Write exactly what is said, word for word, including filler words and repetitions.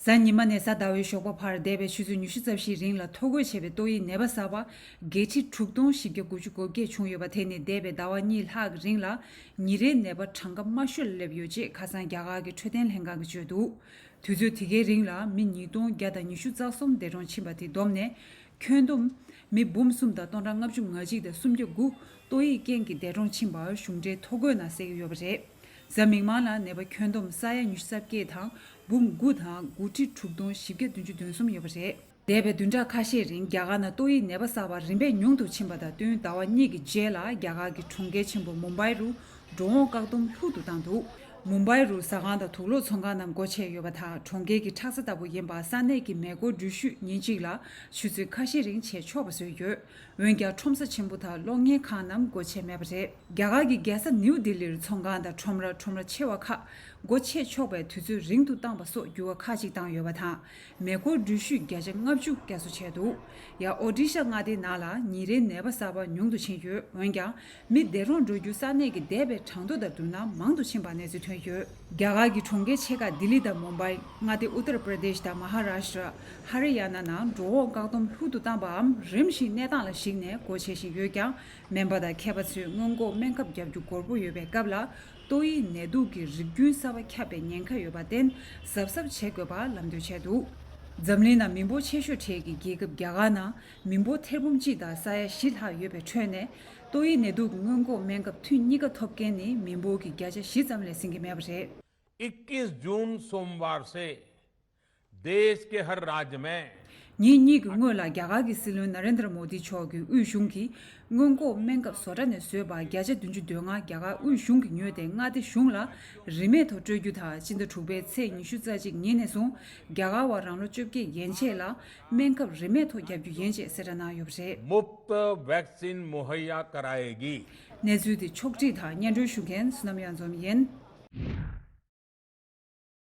གཟའ་ཉི་མ་ནས་གཟའ་ཟླ་བའི་ཞོགས་པ་བར་འདས་པའི་ཆུ་ཚོད་ཉི་ཤུ་རྩ་བཞིའི་རིང་ལ་ཐོ་འགོད་བྱས་པའི་ཏོག་དབྱིབས་ནད་པ་གསར་པ་བརྒྱད་ཁྲི་དྲུག་སྟོང་བཞི་བརྒྱ་དགུ་བཅུ་གོ་བརྒྱད་བྱུང་ཡོད་པ་དེ་ནི་འདས་པའི་ཟླ་བ་གཉིས་ལྷག་གི་རིང་ལ་ཉིན་རེའི་ནད་པ་གྲངས་ཀ་དམའ་ཤོས་ལ་སླེབས་ཡོད་ཅེས་ཁ་སང་རྒྱ་གར་གྱི་འཕྲོད་བསྟེན་ལྷན་ཁང་གིས་བརྗོད་འདུག་དུས་ཚོད་དེ་གའི་རིང་ལ་མི་ཉིས་སྟོང་བརྒྱ་དང་ཉི་ཤུ་རྩ་གསུམ་འདས་གྲོངས་ཕྱིན་པ་དེ་བསྡོམས་ནས་ཁྱོན་བསྡོམས་མི་འབུམ་གསུམ་དང་སྟོང་ཕྲག་ལྔ་བཅུ་ང་གཅིག་དང་སུམ་བརྒྱ་དགུ་ཏོག་དབྱིབས་རྐྱེན་གྱིས་འདས་གྲོངས་ཕྱིན་པ་གཞུང་འབྲེལ་ཐོ་འགོད་ནང་གསལ་གྱི་ཡོད་པ་རེད། གཟའ་མིག་དམར་ལ་ནད་པ་ཁྱོན་བསྡོམས་ས་ཡ་ཉི་ཤུ་རྩ་བརྒྱད་དང་འབུམ་དགུ་དང་དགུ་ཁྲི་དྲུག་སྟོང་བཞི་བརྒྱ་བདུན་ཅུ་དོན་གསུམ་ཡོད་པ་རེད། འདས་པའི་བདུན་ཕྲག་ཁ་ཤས་རིང་རྒྱ་གར་ནང་ཏོག་དབྱིབས་ནད་པ་གསར་པ་རིམ་པས་ཉུང་དུ་ཕྱིན་པ་དང་བསྟུན། ཟླ་བ་གཉིས་ཀྱི་རྗེས་ལ་རྒྱ་གར་གྱི་གྲོང་ཁྱེར་ཆེན་པོ་མུམ་བྷའི་རུ་འགྲོ་འོང་བཀག་སྡོམ་ལྷུག་ཏུ་བཏང་འདུག་མུམ་བྷའི་རུ་ཟ་ཁང་དང་དུག་ལོག་ཚོང་ཁང་རྣམས་སྒོ་ཕྱེ་ཡོད་པ་དང་། གྲོང་ཁྱེར་གྱི་ཁྲག་རྩ་ལྟ་བུ་ཡིན་པ་ས་གནས་ཀྱི་མེ་འཁོར་འགྲུལ་བཞུད་ཉིན་གཅིག་ལ་ཆུ་ཚོད་ཁ་ཤས་རིང་བྱེད་ཆོག་པ་བཟོས་ཡོད། འོན་ཀྱང་ཁྲོམ་ས་ཆེན་པོ་དང་གློག་བརྙན་ཁང་རྣམས་སྒོ་ཕྱེ་མེད་པ་རེད། རྒྱ་གར་གྱི་རྒྱལ་ས་ནིའུ་ལྡི་ལིར་ཚོང་ཁང་དང་ཁྲོམ་ར་ཁྲོམ་ར་ཆེ་བ་ཁག་སྒོ་ཕྱེ་ཆོག་པའི་དུས་ཚོད་རིང་དུ་བཏང་པ་སོགས་འགྱུར་བ་ཁག་ཅིག་བཏང་ཡོད་པ་དང་། མེ་འཁོར་འགྲུལ་བཞུད་བརྒྱ་ཆ་ལྔ་བཅུ་བསྐྱར་གསོ་བྱས་འདུག་ཡང་ཨོ་ཌི་ཤ་མངའ་སྡེའི་ནང་ལ་ཉིན་རེའི་ནད་པ་གསར་པ་ཉུང་དུ་ཕྱིན་ཡོད། འོན་ཀྱང་མི་འདས་གྲོངས་འགྲོ་རྒྱུ་ས་གནས་ཀྱི་འདས་པའི་གྲངས་ཐོ་དང་བསྡུར་ན་མང་དུ་ཕྱིན་པ་གནས་ཚུལ་ཐོན་ཡོད། རྒྱ་གར་གྱི་གྲོང་ཁྱེར་ཆེ་ཁག་ལྡི་ལི་དང་མུམ་བྷའི། མངའ་སྡེ་ཨུ་ཏར་པྲ་དེཤ་དང་མ་ཧ་རཱ་ཤྲ། ཧ་རི་ཡ་ན་ནང་འགྲོ་འོང་བཀག་སྡོམ་ལྷུག་ཏུ་བཏང་པའམ་རིམ་བཞིན་གནས་སྟངས་ལ་གཞིགས་ནས་སྒོ་ཕྱེ་བཞིན་ཡོད་ཀྱང་། སྨན་པ་དང་མཁས་པ་ཚོས་སྔོན་འགོག་སྨན་ཁབ་བརྒྱབ་རྒྱུ་དགོས་མཁོ་ཡོད་པའི་སྐབས་ལ། ཏོག་དབྱིབས་ནད་དུག་གི་རིགས་རྒྱུན་གསར་པ་ཁྱབ་པའི་ཉེན་ཁ་ཡོད་པར་བརྟེན། གཟབ་གཟབ་བྱེད་དགོས་པ་ལམ་སྟོན་བྱས་འདུག་འཛམ་གླིང་ནང་མི་འབོར་ཆེ་ཤོས་གྲས་ཀྱི་རྒྱལ་ཁབ་རྒྱ་གར་ནང་མི་འབོར་ཐེར་འབུམ་གཅིག་དང་ས་ཡ་བཞི་ལྷག་ཡོད་པའི་ཁྲོད་ནས། ཏོག་དབྱིབས་ནད་དུག་གི་སྔོན་འགོག་སྨན་ཁབ་ཐུན་གཉིས་ཀ་ཐོབ་མཁན་ནི་མི་འབོར་གྱི་བརྒྱ་ཆ་བཞི་ཙམ་ལས་ཟིན་གྱི་མེད་པ་རེད། इक्कीस जून सोमवार से देश के हर राज्य में ཉིན་གཉིས་ཀྱི་སྔོན་ལ་རྒྱ་གར་གྱི་སྲིད་བློན་ན་རེན་དྲ་མོ་དི་མཆོག་གིས་དབུས་གཞུང་གིས་སྔོན་འགོག་སྨན་ཁབ་བཟོ་གྲྭ་ནས་བཟོས་པ་བརྒྱ་ཆ་བདུན་ཅུ་དོན་ལྔ་རྒྱ་གར་དབུས་གཞུང་གིས་ཉོས་ཏེ་མངའ་སྡེ་གཞུང་ལ་རིན་མེད་ཐོག་སྤྲོད་རྒྱུ་དང་། སྤྱི་ཟླ་དྲུག་པའི་ཚེས་ཉི་ཤུ་རྩ་གཅིག་ཉིན་ནས་བཟུང་རྒྱ་གར་བ་རང་ལོ་བཅོ་བརྒྱད་ཡན་ཆད་ལ་སྨན་ཁབ་རིན་མེད་ཐོག་བརྒྱབ་རྒྱུ་ཡིན་ཅེས་གསལ་བསྒྲགས་གནང་ཡོད་པ་རེད། मुफ्त वैक्सीन मुहैया कराएगी। གནས་ཚུལ་དེ་ཕྱོགས་བསྒྲིགས་དང་སྙན་སྒྲོན་ཞུ་མཁན་བསོད་ནམས་གཡང་འཛོམས་ཡིན།